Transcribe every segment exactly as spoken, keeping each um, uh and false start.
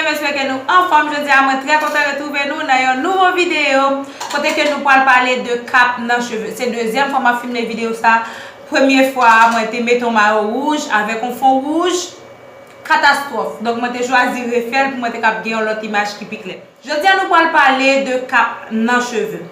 M espere ke nou anfòm. Jodi a, mwen trè kontan retwouve nou nan yon nouvo videyo kote ke nou pral pale de kap nan cheve. Se dezyèm fwa m ap filme videyo sa. Premye fwa a, mwen te mete yon mayo wouj avèk yon fon wouj. Katastwòf. Donk, mwen te chwazi refè l pou mwen te kab gen yon lòt imaj ki pi klè. Jodi a, nou pral pale de kap nan cheve.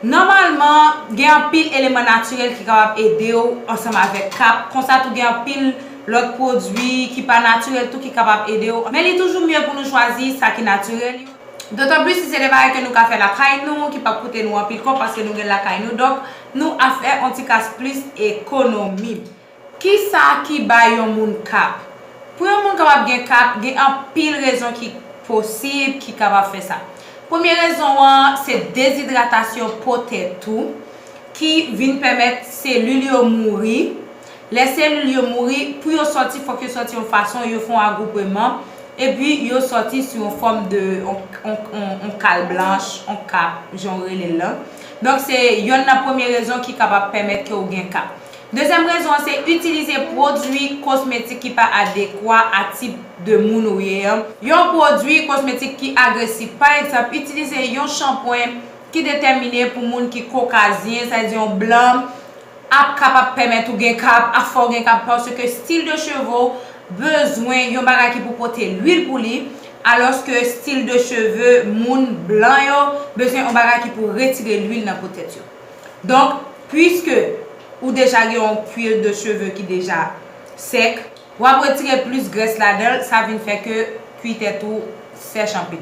Nòmalman, gen anpil eleman natirèl ki kapab ede w ansanm avèk kap. Konsa tou, gen anpil lòt pwodui ki pa natirèl tou ki kapab ede w. Men li toujou mye pou nou chwazi sa ki natirèl yo. Dotan plis si se de bagay ke nou ka fè lakay nou, ki p ap koute nou anpil kòb paske nou gen lakay nou. Donk, nou ap fè yon ti kas plis ekonomi. Kisa ki bay yon moun kap? Pou yon moun kapab gen kap, gen anpil rezon ki posib ki kapab fè sa. Premye rezon an, se dezidratasyon po tèt ou ki vin pèmèt selil yo mouri. Lè selil yo mouri, pou yo sòti, fòk yo sòti yon fason, yo fè yon agwoupeman, epi yo sòti sou yon fòm de, yon, yon, yon, yon kal blanch, yon kap, jan w rele l lan. Donk, se yonn nan premye rezon ki kapab pèmèt ke w gen kap. Dezyèm rezon an se itilize pwodui kosmetik ki pa adekwa a tip de moun ou ye an. Yon pwodui kosmetik ki agresif, pa egzanp, itilize yon chanpwen ki detèmine pou moun ki kokazyen, sa vle di yon blan, ap kapab pèmèt ou gen kap, ap fè w gen kap, paske stil de cheve w bezwen yon bagay ki pou pote lwil pou li, alòske stil de cheve moun blan yo bezwen yon bagay ki pou retire lwil nan po tèt yo. Donk, piske ou deja gen yon kwil de cheve ki deja sèk, w ap retire plis grès ladan l, sa vin fè ke kwi tèt ou sèch anpil.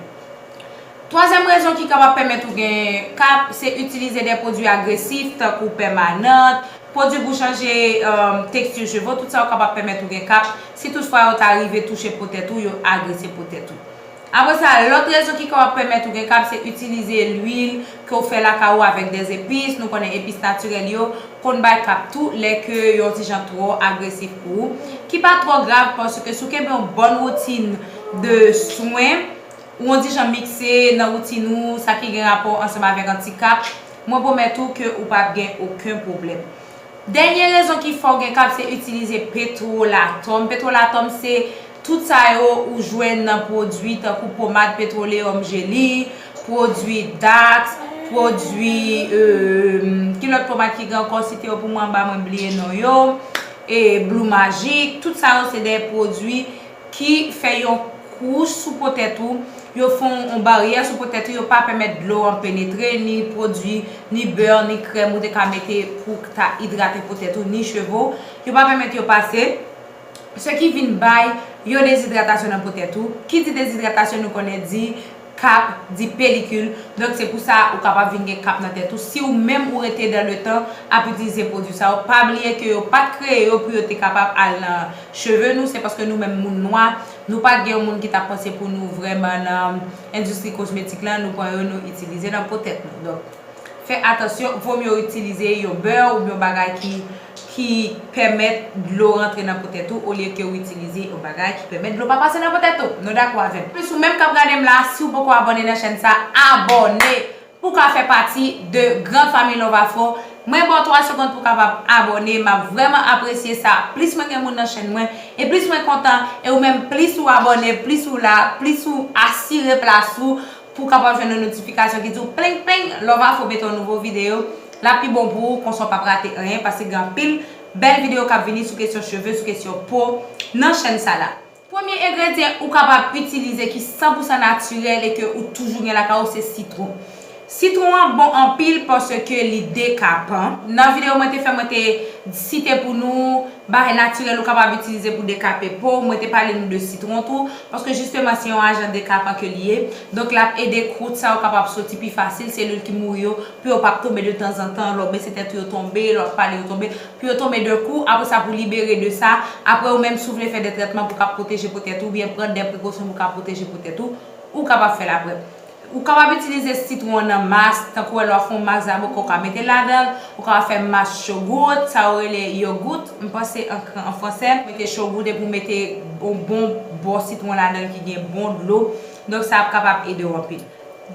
Twazyèm rezon ki kapab pèmèt ou gen kap, se itilize de pwodui agresif, tankou pèmanant, pwodui pou chanje, euh, teksti cheve w, tout sa yo kapab pèmèt ou gen kap. Si toutfwa yo ta rive touche po tèt ou, yo agrese po tèt ou. Apre sa, lòt rezon ki kapab pèmèt ou gen kap, se itilize lwil ke w fè lakay ou avèk dèzepis. Nou konnen epis natirèl yo konn bay kap tou lè ke yon ti jan twò agresif pou ou. Ki pa twò grav, paske si w kenbe yon bòn woutin de swen, ou yon ti jan mikse nan woutin ou, sa ki gen rapò ansanm avèk anti-kap, mwen pwomèt ou ke ou p ap gen okenn pwoblèm. Dènye rezon ki fè w gen kap se itilize petrolatòm. Petrolatòm se tout sa yo ou jwenn nan pwodui tankou pomad petroleyòm jeli, pwodui Dax, pwodui, euh, ki lòt pomad ki gen ankò, site yo pou mwen anba, mwen bliye non yo, e Blue Magic, tout sa yo se de pwodui ki fè yon kouch sou po tèt ou, yo fè yon baryè sou po tèt ou, yo pa pèmèt dlo an penetre, ni pwodui, ni bè, ni krèm ou te ka mete pou ta idrate po tèt ou, ni cheve w, yo pa pèmèt yo pase, se ki vin bay yon dezidratasyon nan po tèt ou. Ki di dezidratasyon, nou konnen di kap, di pelikil. Donk, se pou sa ou kapab vin gen kap nan tèt ou. Si ou menm ou rete dan le tan ap itilize pwodui sa yo, pa bliye ke yo pa t kreye yo pou yo te kapab al nan cheve nou. Se paske nou menm moun nwa, nou pa t gen yon moun ki t ap panse pou nou vrèman nan endistri kosmetik lan, nou pran yo, nou itilize nan po tèt nou. Donk, fè atansyon, vo mye w itilize yon bè oubyen yon bagay ki, ki pèmèt dlo rantre nan po tèt ou, olye ke w itilize yon bagay ki pèmèt dlo pa pase nan po tèt ou. Nou dakò avè m? Plis ou menm k ap gade m la, si w poko abòne nan chèn sa, abòne pou w ka fè pati de gran fanmi Love Afro. Mwen ba w twa segonn pou w kapab abòne, m ap vrèman apresye sa. Plis mwen gen moun nan chèn mwen, e plis mwen kontan, e ou menm plis ou abòne, plis ou la, plis ou asire plas ou, pou w kapab jwenn yon notifikasyon ki di w pling pling, Love Afro mete yon nouvo videyo, l ap pi bon pou ou, konsa w p ap rate anyen, paske gen anpil bèl videyo k ap vini sou kesyon cheve, sou kesyon po nan chèn sa la. Premye engredyan ou kapab itilize ki san pou san natirèl e ke ou toujou gen lakay ou se sitwon. Sitwon an bon anpil paske li dekapan. Nan videyo mwen te fè, mwen te site pou nou bagay natirèl ou kapab itilize pou dekape po. Mwen te pale nou de sitwon tou, paske jisteman se yon ajan dekapan ke li ye. Donk, l ap ede kwout sa yo kapab soti pi fasil, selil ki mouri yo, pou yo p ap tonbe de tanzantan, lè w bese tèt ou yo tonbe, lè w ap pale yo tonbe, pou yo tonbe de kou, apre sa pou libere de sa, apre ou menm si w vle fè de trètman pou w ka pwoteje po tèt ou, oubyen pran de prekosyon pou w ka pwoteje po tèt ou, ou kapab fè l apre. Ou kapab itilize sitwon an nan mas, tankou wè lè w ap fè yon mas zaboka, ou ka mete l ladan l, ou kapab fè mas chogout, sa yo rele yogout, m panse an, an fransè, mete chogout epi w mete yon bon bò sitwon ladan l ki gen bon dlo, donk sa ap kapab ede w anpil.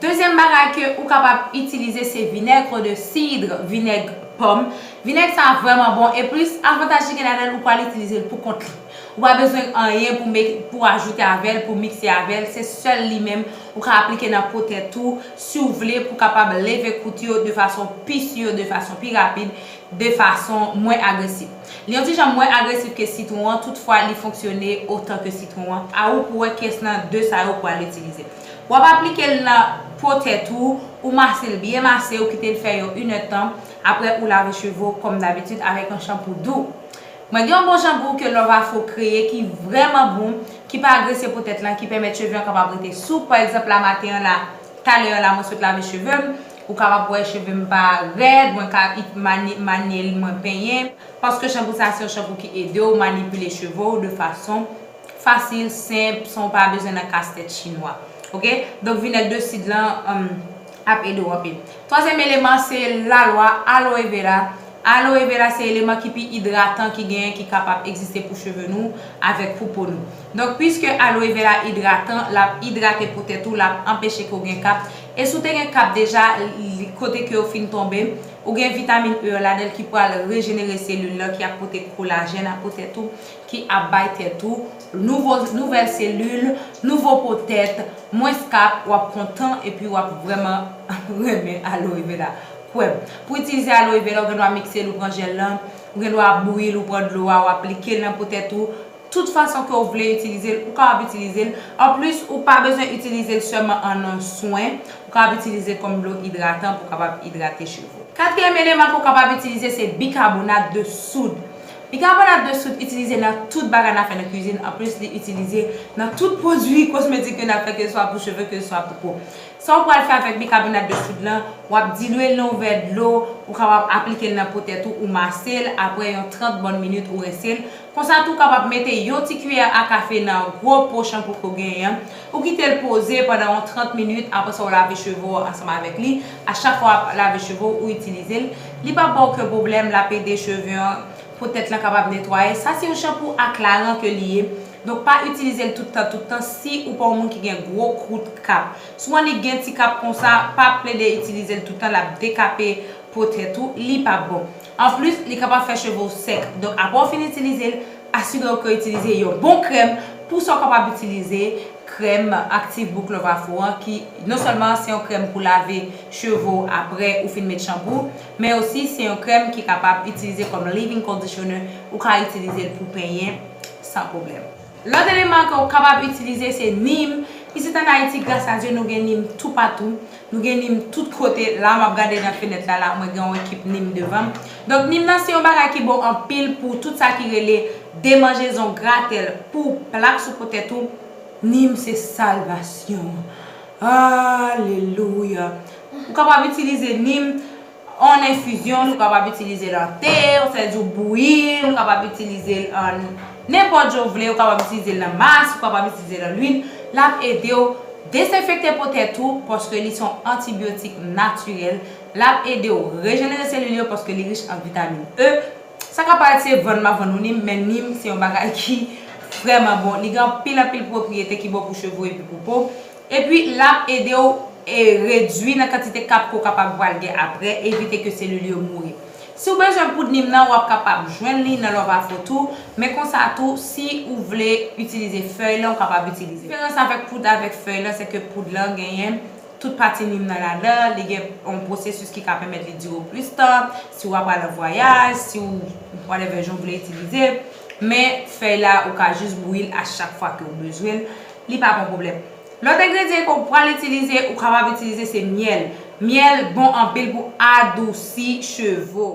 Dezyèm bagay ke ou kapab itilize se vinaigre de cidre, vinèg pòm. Vinèg sa a vrèman bon, e plis avantaj li gen ladan l, ou pral itilize l pou kont li. Ou pa bezwen anyen pou, pou ajoute avè l, pou mikse avè l. Se sèl li menm ou ka aplike nan po tèt ou, si w vle, pou kapab leve kout yo de fason pi si, de fason pi rapid, de fason mwen agresif. Li yon ti jan mwen agresif ke sitwon an, toutfwa li fonksyone otan ke sitwon an. A ou pou wè kyès nan de sa yo ou pral itilize. W ap aplike l nan po tèt ou, ou mase l byen mase, ou kite l fè yon inèdtan, apre ou lave cheve w kòm dabitid avèk yon chanpou dou. Mwen gen yon bon chanpou ke Love Afro kreye ki vrèman bon, ki pa agrese po tèt lan, ki pèmèt cheve an kapab rete soup. Pa egzanp, la maten an la, talè an la, mwen sot lave cheve m, ou kapab wè cheve m pa rèd, mwen ka manye l, mwen penyen. Paske chanpou sa se yon chanpou ki ede w manipile cheve w de fason fasil, senp, san w pa bezwen nan kastèt chinwa. Oke? Donk, vinèg de sid lan ap ede w anpil. Twazyèm eleman se lalwa aloe vera. Aloe vera se eleman ki pi idratan ki genyen ki kapab egziste pou cheve nou avèk pou po nou. Donk, piske aloe vera idratan, l ap idrate po tèt ou, l ap anpeche ke w gen kap. E si w te gen kap deja, kote ke yo fin tonbe, ou gen vitamin E ladan l ki pral rejenere selil lan, ki ap pote kolajèn a po tèt ou, ki ap bay tèt ou nouvo, nouvèl selil, nouvo po tèt, mwens kap, w ap kontan epi w ap vrèman renmen aloe vera. Kwè m, pou itilize aloe vera, ou gen dwa mikse l, ou pran jèl lan, ou gen dwa bouyi l, ou pran dlo a, ou aplike l nan po tèt ou. Tout fason ke w vle itilize l, ou kapab itilize l. Anplis, ou pa bezwen itilize l sèlman an nan swen, ou kapab itilize l kòm dlo idratan pou w kapab idrate cheve w. Katriyèm eleman ke w kapab itilize se bikabonat de soud. Bikabonat de soud itilize nan tout bagay n ap fè nan kwizin. Anplis, li itilize nan tout pwodui kosmetik ke n ap fè, keseswa pou cheve, keseswa pou po. Sa w pral fè avèk bikabonat de soud lan, w ap dilwe l nan yon vè dlo, ou kapab aplike l nan po tèt ou, ou mase l, apre yon trant bòn minit, ou rense l. Konsa tou, w kapab mete yon ti kiyè a kafe nan gwo po chanpou ke w genyen an, ou kite l poze pandan yon trant minit, apre sa, w lave cheve w ansanm avèk li. A chak fwa w ap lave cheve w, ou itilize l. Li p ap ba w okenn pwoblèm, l ap ede cheve an, po tèt lan kapab netwaye. Sa se yon chanpou ak laran ke li ye. Donk, pa itilize l tout tan, tout tan, si ou pa yon moun ki gen gwo kwout kap. Si w annik gen ti kap konsa, pa plede itilize l tout tan, l ap dekape po tèt ou, li p ap bon. Anplis, li kapab fè cheve w sèk. Donk, apre w fin itilize l, asire w ke w itilize yon bon krèm. Pou sa, w kapab itilize krèm Active Boucle Love Afro an, ki non sèlman se yon krèm pou lave cheve w apre ou fin met chanpou, men osi se yon krèm ki kapab itilize kòm leave-in conditioner, ou ka itilize l pou penyen san pwoblèm. Lòt eleman ke w kapab itilize se nim. Isit ann Ayiti, gras a Dye, nou gen nim toupatou. Nou gen nim tout kote. La, m ap gade nan fenèt la, la, mwen gen yon ekip nim devan m. Donk, nim nan se yon bagay ki bon anpil pou tout sa ki rele demanjezon, gratèl, pou plak sou po tèt ou. Nim se salvasyon. Alelouya. Ou kapab itilize nim an enfizyon, ou kapab itilize l an te, sètadi w bouyi l, ou kapab itilize l an nenpòt jan w vle, ou kapab itilize l nan mas, ou kapab itilize l an lwil. L ap ede w dezenfekte po tèt ou, paske li se yon antibyotik natirèl. L ap ede w rejenere selil yo, paske li rich an vitamin E. Sa ka parèt se vann m ap vann ou nim, men nim se yon bagay ki vrèman bon. Li gen anpil, anpil pwopriyete ki bon pou cheve w epi pou po. Epi, l ap ede w e redui nan kantite kap ke w kapab pral gen apre, evite ke selil yo mouri. Si w bezwen poud nim nan, w ap kapab jwenn li nan Love Afro tou, men konsa tou, si ou vle itilize fèy lan, ou kapab itilize. Diferans avèk poud avèk fèy lan, se ke poud lan genyen tout pati nim nan ladan, li gen yon pwosesis ki ka pèmèt li dire w plis tan, si w ap al an vwayaj, si w, whatever jan w vle itilize, men fèy la, ou ka jis bouyi l a chak fwa ke w bezwen l, li pa gon pwoblèm. Lòt engredyan ke w pral itilize, ou kapab itilize se myèl. Myèl bon anpil pou adousi cheve w.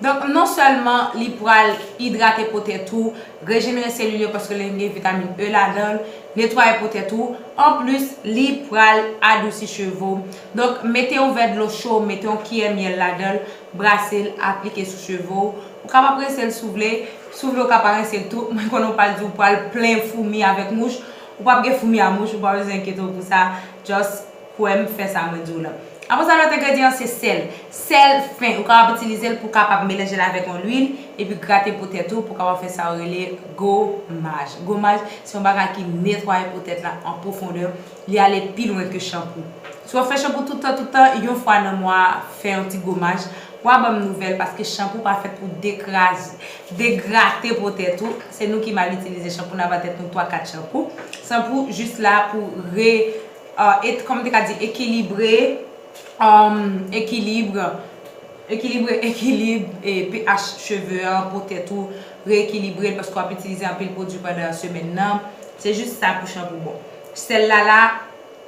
Donk, non sèlman li pral idrate po tèt ou, rejenere selil yo paske li gen vitamin E ladan l, netwaye po tèt ou, anplis, li pral adousi cheve w. Donk, mete yon vè dlo cho, mete yon kiyè myèl ladan l, brase l, aplike sou cheve w. Ou kapab rense l si w vle, si w vle ou ka pa rense l tou. Mwen konnen w pral di w pral plen foumi avèk mouch, ou p ap gen foumi a mouch, ou pa bezwen enkyete w pou sa. Just kwè m, fè sa mwen di w lan. Apre sa, lòt engredyan an se sèl. Sèl fen, ou kapab itilize l pou kapab melanje l avèk yon lwil, epi grate po tèt ou pou kapab fè sa yo rele gomaj. Gomaj se yon bagay ki netwaye po tèt la an pwofondè, li ale pi lwen ke chanpou. Si w ap fè chanpou tout tan, tout tan, yon fwa nan mwa, fè yon ti gomaj, w a ban m nouvèl, paske chanpou pa fèt pou dekraze, degrate po tèt ou. Se nou ki mal itilize chanpou, n a ba tèt nou twa, kat chanpou. Chanpou jis la pou re, euh, et, kòman te ka di, ekilibre, um, ekilib, ekilibre, ekilib, e, pH cheve an, po tèt ou, reekilibre l, paske w ap itilize anpil pwodui pandan semèn nan. Se jis sa pou chanpou bon. Sèl la la,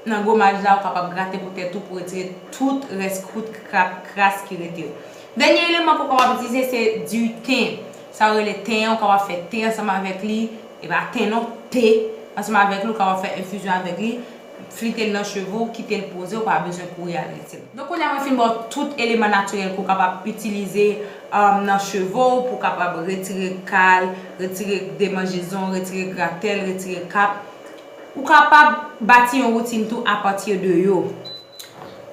nan gomaj la, ou kapab grate po tèt ou pou retire tout rès kwout, krap, kras ki rete yo. Dènye eleman ke w kapab itilize, se du thym. Sa yo rele ten an, ou kapab fè te ansanm avèk li, e pa ten non, te, ansanm avèk li, ou kapab fè enfizyon avèk li, flite l nan cheve w, kite l poze, ou pa bezwen kouri al retire l. Donk, kounye a mwen fin ba w tout eleman natirèl ke w kapab itilize, um, nan cheve w pou kapab retire kal, retire demanjezon, retire gratèl, retire kap. Ou kapab bati yon woutin tou apati de yo.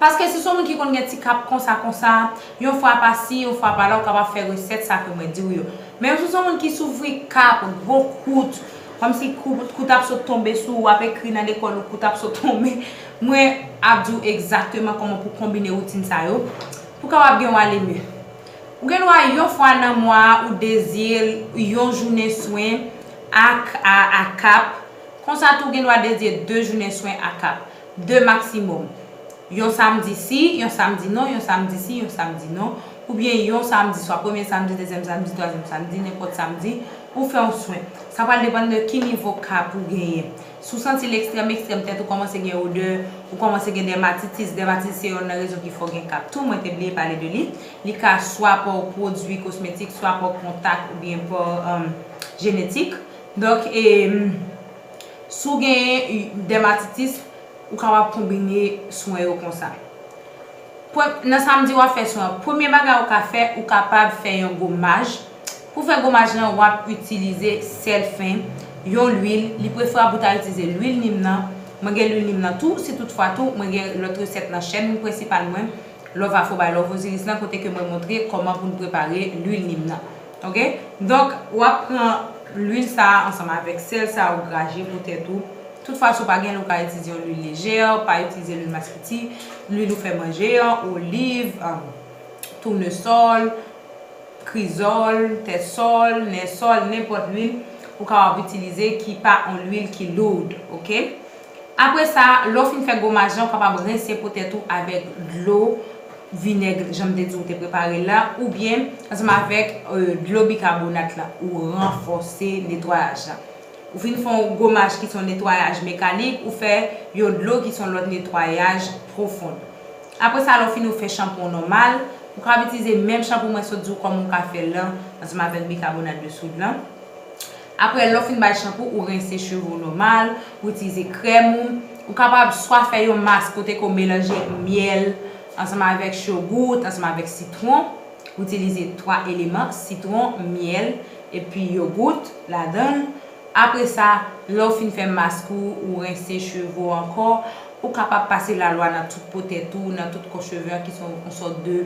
Paske si w se yon moun ki konn gen ti kap konsa, konsa, yon fwa pa si, yon fwa pa la, ou kapab fè resèt sa ke mwen di w yo. Men si w se yon moun ki soufri kap, gwo kwout, kòmsi kwout, kwout ap sot tonbe sou ou, w ap ekri nan lekòl ou, kwout ap sot tonbe, mwen ap di w egzakteman kòman pou konbine woutin sa yo, pou kapab gen yon ale mye. Ou gen dwa yon fwa nan mwa a, ou deziye yon jounen swen ak, a, a kap. Konsa tou, ou gen dwa deziye de jounen swen a kap. De maksimòm. Yon samdi si, yon samdi non, yon samdi si, yon samdi non. Oubyen yon samdi, swa premye samdi, dezyèm samdi, twazyèm samdi, nenpòt samdi, ou fè yon swen. Sa pral depann de ki nivo kap ou genyen. Si w santi l ekstrèm, ekstrèm, tèt ou kòmanse gen odè, ou kòmanse gen dèmatitis. Dèmatitis se yonn nan rezon ki fè w gen kap tou, mwen te bliye pale de li. Li ka swa pa pwodui kosmetik, swa pa kontak oubyen pa, um, jenetik. Donk, e, si w genyen dèmatitis, ou kapab konbine swen yo konsa. Pre-, nan samdi w ap fè swen an, premye bagay ou ka fè, ou kapab fè yon gomaj. Pou fè gomaj lan, w ap itilize sèl fen, yon lwil, li preferab ou ta itilize lwil nim nan. Mwen gen lwil nim nan tou, si toutfwa tou, mwen gen lòt resèt nan chèn prensipal mwen, Love Afro by Love Osiris lan, kote ke mwen montre kòman pou n prepare lwil nim nan. Oke? Donk, w ap pran lwil sa a ansanm avèk sèl sa a ou graje pou tèt ou. Toutfwa, si w pa gen lwil, ou ka itilize yon lwil lejè, pa itilize lwil maspiti, lwil ou fè manje an, oliv, um, tounesòl, krizòl, tèt sòl, nen sòl, nenpòt lwil ou kapab itilize ki pa yon lwil ki lourd, oke? Apre sa, lè w fin fè gomaj lan, ou kapab rense po tèt ou avèk dlo vinèg, jan m te di w te prepare l la, oubyen ansanm avèk, euh, dlo bikabonat la, ou ranfòse netwayaj la. Ou fin fè yon gomaj ki se yon netwayaj mekanik, ou fè yon dlo ki se yon lòt netwayaj pwofon. Apre sa, lè w fin ou fè chanpou w nòmal, ou kapab itilize menm chanpou mwen sot di w kòman ou ka fè l lan, ansanm avèk bikabonat de soud lan. Apre, lè w fin bay chanpou, ou rense cheve w nòmal, ou itilize krèm ou. Ou kapab swa fè yon mask kote ke w melanje myèl ansanm avèk yogout, ansanm avèk sitwon. Ou itilize twa eleman, sitwon, myèl, epi yogout ladan l. Apre sa, lè w fin fè mask ou, ou rense cheve w ankò, ou kapab pase lalwa nan tout po tèt ou, nan tout kò cheve an, ki se yon sòt de,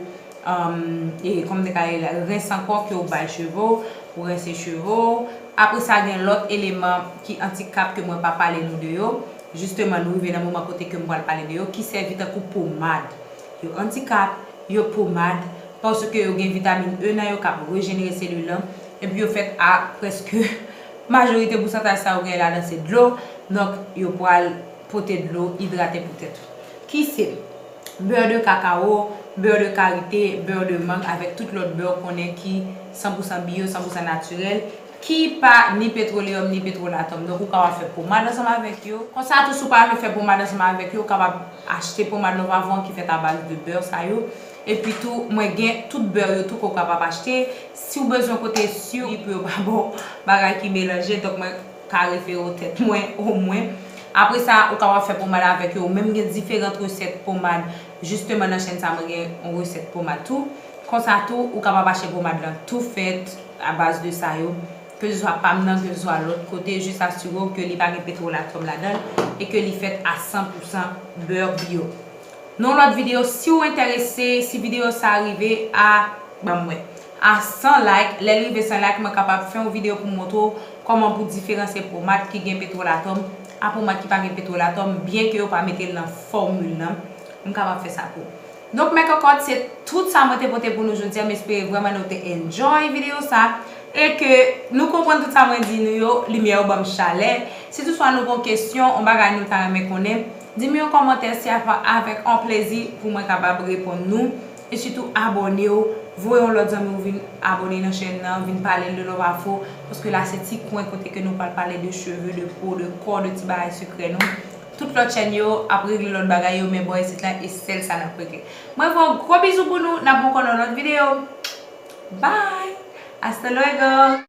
um, e kòm te ka rele, rens ankò ke w bay cheve w, ou rense cheve w. Apre sa, gen lòt eleman ki anti-kap ke mwen pa pale nou de yo. Jisteman, nou rive nan moman kote ke m pral pale de yo, ki sèvi tankou pomad. Yo anti-kap, yo pomad, paske yo gen vitamin E nan yo k ap rejenere selil lan, epi yo fèt a prèske majorite pousantaj sa yo gen ladan se dlo, donk yo pral pote dlo idrate pou tèt ou. Ki se bè de kakawo, bè de karite, bè de mang, avèk tout lòt bè w konnen ki san pou san bio, san pou san natirèl, ki pa ni petwoleyòm ni petwolatòm. Donk, ou kapab fè pomad ansanm avèk yo. Konsa tou, si w pa vle fè pomad ansanm avèk yo, ou kapab achte pomad Love Afro an ki fèt abaz de bè sa yo. Epi tou, mwen gen tout bè yo tou ke w kapab achte. Si w bezwen kote si pou yo pa ba w bagay ki melanje, donk mwen ka refere w tèt mwen omwen. Apre sa, ou kapab fè pomad avèk yo. Ou menm gen diferan resèt pomad. Jisteman, nan chèn sa, mwen gen yon resèt pomad tou. Konsa tou, ou kapab achte pomad lan tou fèt, abaz de sa yo. Ke se swa pa m nan, ke se swa lòt kote, jis asire w ke li pa gen petwolatòm ladan l e ke li fèt a san pou san bè bio. Nan yon lòt videyo, si w enterese, si videyo sa rive a, ban m wè, a san like, lè l rive san like, mwen kapab fè yon videyo pou montre w kòman pou diferansye pomad ki gen petwòl atòm a pomad ki pa gen petwòl atòm, byen ke yo pa mete l nan fòmil nan. M kapab fè sa pou ou. Donk, mèt Kòkòt, se tout sa mwen te pote pou nou jodi a. M espere vrèman nou te enjoy videyo sa e ke nou konprann tout sa mwen di nou yo, limyè yo ban m chalè. Si toutfwa nou gen kesyon, yon bagay nou ta renmen konnen, di m yon kòmantè, se avèk yon plezi pou mwen kapab reponn nou. E sitou abòne w, voye yon lòt zanmi w vin abòne nan chèn nan, vin pale l de Love Afro, paske la se ti kwen kote ke nou pral pale de cheve, de po, de kò, de ti bagay sekrè nou. Tout lòt chèn yo ap regle lòt bagay yo, men bò isit la e sèl sa n ap regle. Mwen voye yon gwo bizou pou nou, n ap wè ankò nan lòt videyo. Bye! Hasta luego!